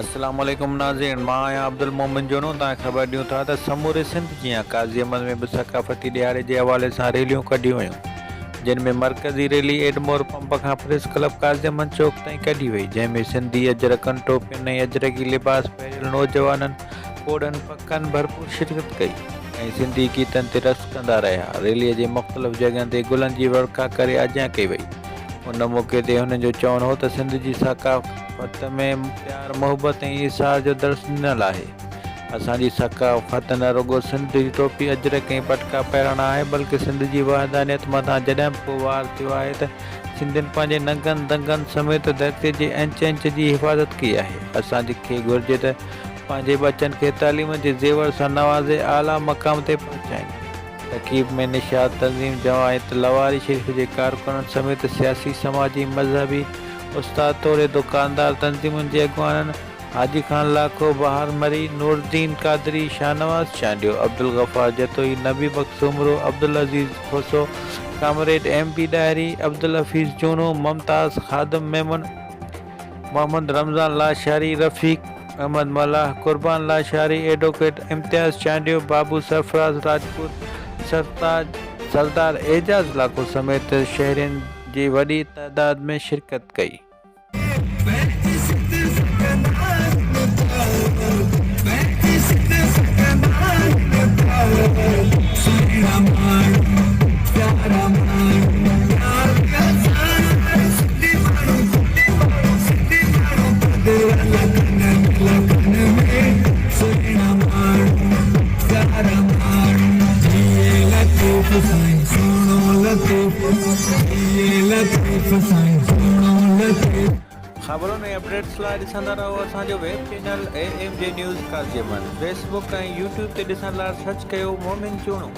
السلام عليڪم ناظرين مان آهيان عبدالمومن جوڻو توهان کي خبر ڏيون ٿا ته سموري سنڌ جيان قاضي احمد ۾ به ثقافتي ڏهاڙي جي حوالي سان ريليون ڪڍيون ويون جن ۾ مرڪزي ريلي ايڊمور پمپ کان پريس ڪلب قاضي احمد چوڪ تائين ڪڍي وئي جنهن ۾ سنڌي اجرڪن ٽوپين ۽ اجرڪي لباس پهريل نوجوانن پوڙهن پڪن ڀرپور شرڪت ڪئي ۽ سنڌي گيتن تي رقص ڪندا رهيا ريلي جي مختلف جڳهن تي گلن جي ورکا ڪري آجيان ڪئي وئي. ان موقعي تي هن جو چوڻ هو ته سنڌ جي ثقافت ۾ پيار، محبت ۽ ايثار جو درس ڏنل آهي. اسان جي ثقافت نه رڳو سنڌ جي ٽوپي، اجرڪ ۽ پٽڪا پهرڻ آهي بلڪه سنڌ جي وحدانيت مٿان جڏهن به ڪو وار ٿيو آهي ته سنڌين پنهنجي ننگن دنگن سميت ڌرتي جي انچ انچ جي حفاظت ڪئي آهي. اسان کي گهرجي ته پنهنجي ٻچن کي تعليم جي زيور سان نوازي اعليٰ مقام تي پهچائين. تقريب ۾ نشاط تنظيم جماعت لواري شريف جي ڪارڪنن سميت سياسي، سماجي، مذهبي، استاد توڙي دڪاندار تنظيمن جي اڳواڻن حاجي Khan Lakho, Bahar Marri, Nooruddin Qadri, Shahnawaz Chandio, Abdul Ghaffar Jatoi, Nabi Bux Soomro, Abdul Aziz Khoso, comrade M B Dahri, Abdul Hafeez Chano, Mumtaz Khadim Memon, Muhammad Ramzan Lashari, Rafiq Ahmed Mallah, Qurban Lashari, advocate Imtiaz Chandio, Babu Sarfaraz Rajput, سرتاج سردار اعجاز لاکو سميت شهرين جي وڏي تعداد ۾ شرڪت ڪئي. خبرن ۽ اپڊيٽس لاء ڏسندا رهو اسان جو web channel A M J news Qazi Ahmed Facebook ۽ YouTube تي ڏسڻ لاء سرچ ڪيو مومن چوڻو.